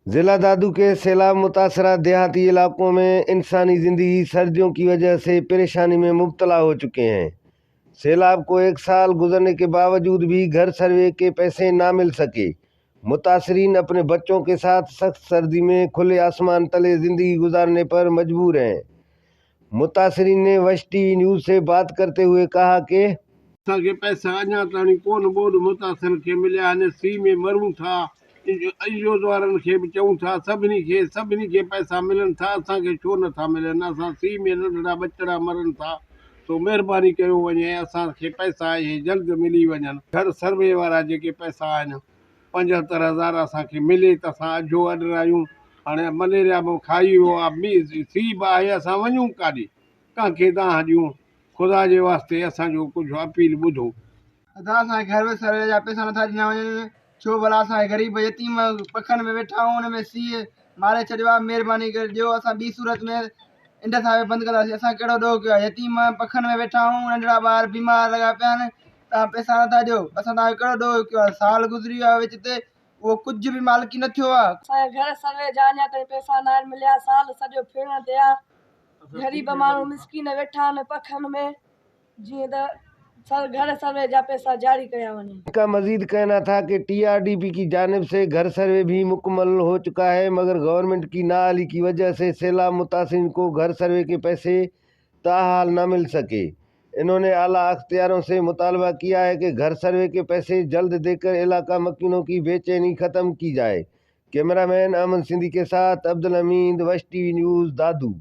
ज़िला दादू के सैलाब मुतासरा देहाती इलाकों में इंसानी ज़िंदगी सर्दियों की वजह से परेशानी में मुबतला हो चुके हैं। सैलाब को एक साल गुजरने के बावजूद भी घर सर्वे के पैसे ना मिल सके। मुतासरीन अपने बच्चों के साथ सख्त सर्दी में खुले आसमान तले ज़िंदगी गुजारने पर मजबूर हैं। मुतासरीन ने वश टीवी न्यूज़ से बात करते हुए कहा कि اسان کي پئسا اڃا تاڻي ڪونه ٻوڏ متاثرن کي مليا آهن، سي ۾ مرون ٿا، ايوز وارن کي به چئون ٿا سڀني کي سڀني کي پئسا ملن ٿا اسان کي ڇو نٿا ملن، اسان سي ۾ ننڍڙا ٻچڙا مرن ٿا سو مهرباني ڪيو وڃي اسان کي پئسا اهي جلد ملي وڃن، گهر سروي وارا جيڪي پئسا آهن 75 هزار اسان کي ملي ته اسان اجهو اڏرايون، هاڻي مليريا به کائي ويو آهي سي به آهي اسان وڃون ڪاڏي ڪنهن کي دانهن ڏيون. خدا جي واسطي اسان جو ڪجهه اپيل ٻڌو. ادا اسان کي گهر وساري جا پئسا نٿا ڏنا وڃن ڇو ڀلا اسان کي غريب يتيم پکن ۾ ويٺا آهيون ان ۾ سيء ماري ڇڏيو آهي مهرباني ڪري ڏيو اسان ٻي صورت ۾ انڊس هاء وي بند ڪنداسين اسان ڪهڙو ڏوهه ڪيو آهي يتيم پکن ۾ ويٺا آهيون ننڍڙا ٻار بيمار لڳا پيا آهن توهان پئسا نٿا ڏيو اسان توهان جو ڪهڙو ڏوهه ڪيو آهي سال گذري ويو آهي وچ تي اهو ڪجهه به مالڪي نه ٿيو آهي. اسان کي گهر سروي جا اڃا تائين پئسا ناهن مليا سال سڄو ڦرڻ تي آهي غريب ماڻهو مسڪين ويٺا آهن پکن ۾ جيئن ته گهر سروي جا پئسا جاري ڪيا وڃن. ان کا مزيد کهنا ٿا ڪه ٽي آر ڊي پي ڪي جانب سي گهر سروي ڀي مڪمل هو چڪا هي مگر گورنمينٽ ڪي نااهلي ڪي وجه سي سيلاب متاثرين ڪو گهر سروي ڪي پئسي تاحال نه مل سڪي انهون ني اعليٰ اختيارون سي مطالبه ڪيا هي ڪه گهر سروي ڪي پئسي جلد ديڪر علاقه مڪينون ڪي بي چيني ختم ڪي جائي ڪيمرا مين احمد سنڌي ڪي ساٿ عبدالحميد وش ٽي وي نيوز دادو.